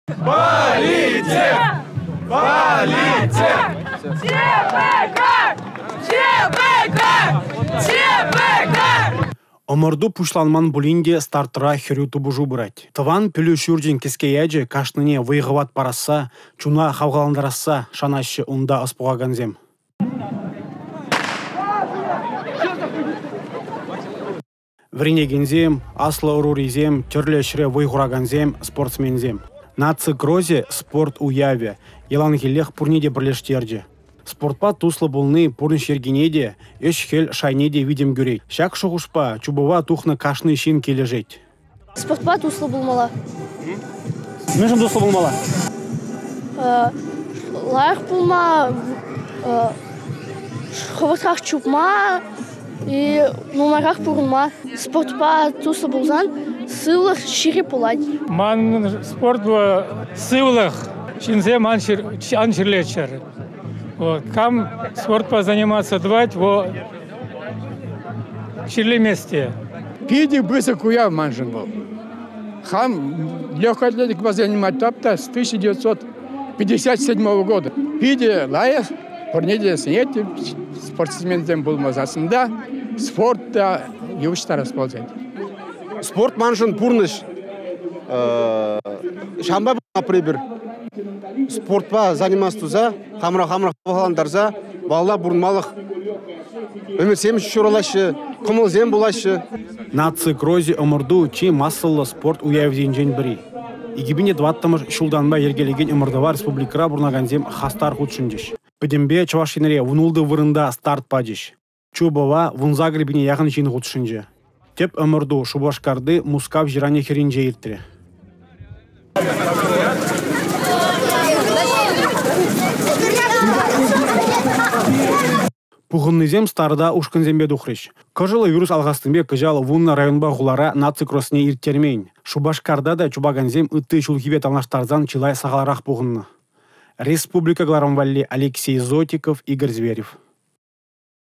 Политех! Политех! ЧПК! ЧПК! ЧПК! Ӑмӑрту пуҫланман пулин те стартра хӗрӳ тупӑшу пырать. Тӑван пӗлӳ ҫурчӗн кӗске ячӗ кашнине вӑй-хӑват парасса, чуна хавхалантарасса шанаҫҫӗ унта ӑс пухакансем. Вӗренекенсем, аслӑ ӑрурисем, тӗрлӗ ӗҫре вӑй хуракансем, спортсменсем. Наци кросӗ – спорт уявӗ, яланхиллех пурне те пӗрлештерчӗ. Спортпа туслӑ пулни пурнӑҫ йӗркине те, ӗҫ-хӗл шайне те витӗм кӳрет. Ҫак шухӑшпа чупӑва тухнӑ кашни ҫын килӗшет. Спортпа туслӑ пулмалла. Мӗншӗн туслӑ пулмалла? Лайӑх пулма, хӑвӑртрах чупма и нумайрах пурӑнма. Спортпа туслӑ пулсан сывлӑх ҫирӗп пулать. Манӑн спорт сывлӑх. Ҫынсем ан чирлеччӗр. Кам спортпа заниматься тӑвать, вӑл чирлемест те. Питӗ пысӑк уяв маншӑн вӑл. Хам легкой атлетикӑпа заниматься та с 1957 года. Питӗ лайӑх, пурне те сӗнетӗп, спортсменсем пулмасассӑн та спорт та явӑҫтарас пулать. Спорт маншӑн пурнӑҫ. Ҫавӑнпа эпир спортпа заниматься туса хамӑра хамӑр хавхалантарса малалла пурӑнмалӑх ӗмӗтсем ҫуралаҫҫӗ, кӑмӑлсем пулаҫҫӗ. Наци кросӗ ӑмӑрту чи массӑллӑ спорт уявӗсенчен пӗри. 2004-мӗш ҫултанпа йӗркелекен ӑмӑртӑва республикӑра пурӑнакансем хастар хутшӑнчӗҫ. Пӗтӗмпе Чӑваш Енре 16 вырӑнта старт пачӗҫ. Чупӑва 18 пине яхӑн ҫын хутшӑнчӗ. Тӗп ӑмӑрту Шупашкарти Мускав ҫыранӗ хӗрринче иртрӗ. Пухӑннисем старта ушкӑнсемпе тухрӗҫ. Кӑшӑллӑ вирус алхаснипе кӑҫал 10 районпа хулара наци кросне ирттермен. Шупашкарта та чупакансем ытти ҫулхипе танлаштарсан чылай сахалрах пухӑннӑ. Республика кӑларӑм валли Алексей Зотиков, Игорь Зверев.